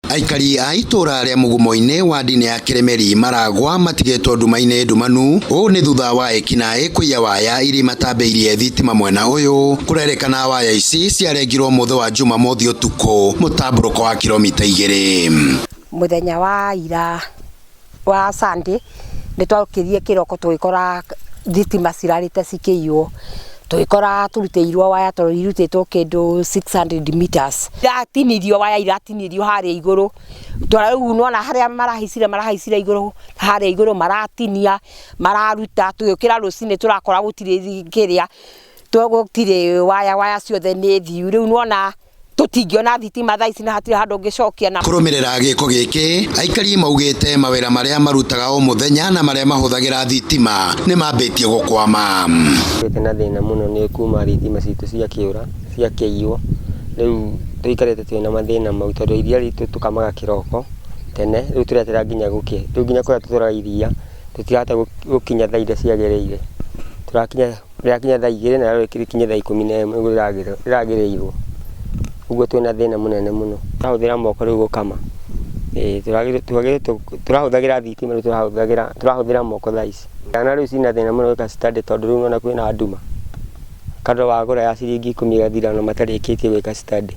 Aikari a itũra rĩa Mugumo-inĩ ward-inĩ ya Kĩremeri maragwa matigĩtwo nduma-inĩ ndumanu. Ũũ nĩ thutha wa ekinaĩ kũiya waya iria matambĩirie thitima mwena ũyũ. Kũrerĩkana waya ici ciarengirwo mũthĩ wa Jumamothi ũtukũ mũtambũrũko wa kilomita 2. Mũthenya wa ira wa Sunday nĩ twokĩrire kĩroko tũgĩkora thitima cirarĩte cikĩiywo, tũgĩkora tũrutĩirwo waya tondũ irutĩtwo kĩndũ 600 meters. Iratinirio waya iratinirio harĩa igũrũ, rĩu nĩwona harĩa marahaicire marahaicire igũrũ harĩa igũrũ maratinia mararuta, tũgĩũkĩra rũcinĩ tũrakora gũtirĩ kĩrĩa, gũtirĩ waya, waya ciothe nĩ thiu, rĩu nĩwona tũtingĩona thitima thaa ici na hatirĩ handũ ũngĩcokia. Na kũrũmĩrĩra gĩko gĩkĩ, aikari maugĩte mawĩra marĩa marutaga o mũthenya na marĩa mahũthagĩra thitima nĩ mambĩtie gũkwama. Tũgĩte na thĩna mũno nĩ kuma thitima citũ ciakĩũra ciakĩiywo, rĩu tũikarĩte twĩna mathĩna mau tondũ iria ritũ tũkamaga kĩroko tene, rĩu tũreterera nginya gũkĩe, rĩu nginya kũrĩa tũtwaraga iria tũtirahota gũkinya thaa iria ciagĩrĩire, tũrakinya rĩrakinya thaa 2 na rĩkinye thaa 11 nĩguo rĩragĩrĩirwo, ũguo twĩna thĩna mũnene mũno. Tũrahũthĩra moko rĩu gũkama, tũrahũthagĩra thitima rĩu tũrahũthĩra moko thaa ici. Ciana rĩu ciĩna thĩna mũno gwĩka study tondũ rĩu nĩwona kwĩna nduma, kando wagũra ya ciringi 10 ĩgathira ona matarĩkĩtie gwĩka study,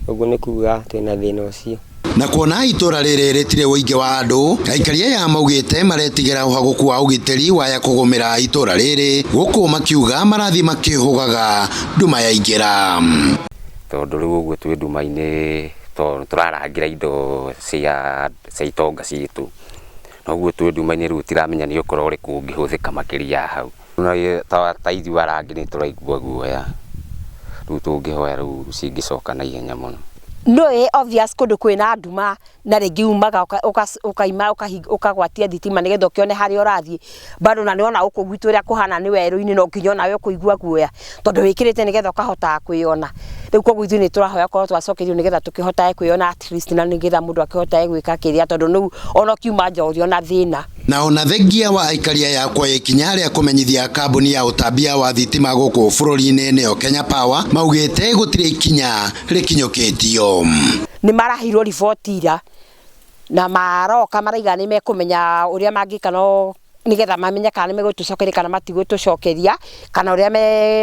ũguo nĩ kuga twĩna thĩna ũcio. Na kuona itũra rĩrĩ rĩtirĩ ũingĩ wa andũ, aikari aya maugĩte maretigĩra ũhagũku wa ũgitĩri waya kũgũmĩra itũra rĩrĩ, gũkũ makiuga marathiĩ makĩhũgaga nduma yaingĩra. Tondũ rĩu ũguo twĩ nduma-inĩ tondũ tũrarangĩra indo cia itonga citũ, na ũguo twĩ nduma-inĩ rĩu tũtiramenya nĩ ũkora ũrĩkũ ũngĩhũthĩka makĩria ya hau. Ta ithuĩ arangĩ nĩ tũraigua guoya, rĩu tũngĩhoya rĩu cingĩcoka na ihenya mũno. Nĩ obvious kũndũ kwĩna nduma na rĩngĩ umaga ũkaima ũkagwatia thitima nĩgetha ũkĩone harĩa ũrathiĩ, bado na nĩwona gũkũ gwitũ ũrĩa kũhana nĩ werũ-inĩ no nginya onawe ũkũigua guoya tondũ wĩkĩrĩte nĩgetha ũkahota kwĩyona. Rĩu koguo ithuĩ nĩ tũrahoya korwo twacokerio nĩgetha tũkĩhotage kwĩyona at least na nĩgetha mũndũ akĩhotage gwĩka kĩrĩa tondũ rĩu ona ũkiuma nja ũrĩ ona thĩna. Na ona thengia wa aikari aya kuoya ikinya rĩa kũmenyithia kambuni ya ũtambia wa thitima gũkũ bũrũri-inĩ nĩyo Kenya Power, maugĩte gũtirĩ ikinya rĩkinyũkĩtio. Nĩ maraheirwo riboti ira na maroka maraiga nĩ mekũmenya ũrĩa mangĩka no nĩgetha mamenye kana nĩ megũtũcokeria kana matigũtũcokeria kana ũrĩa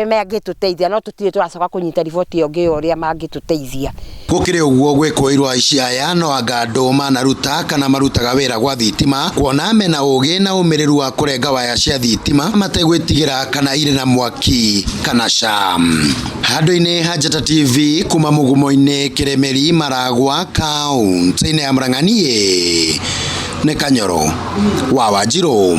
mangĩtũteithia, no tũtirĩ tũracoka kũnyita riboti ĩyo ĩngĩ ũrĩa mangĩtũteithia. Gũkĩrĩ ũguo gwĩkũĩrwo aici aya no anga andũ manaruta kana marutaga wĩra gwa thitima kuona mena ũgĩ na ũmĩrĩru wa kũrenga waya cia thitima mategwĩtigĩra kana irĩ na mwaki kana ca. Handũ-inĩ ha Njata TV kuma Mugumo-inĩ Kĩremeri Maragwa kaunti-inĩ ya Murang'a niĩ nĩ Kanyoro wa Wanjirũ.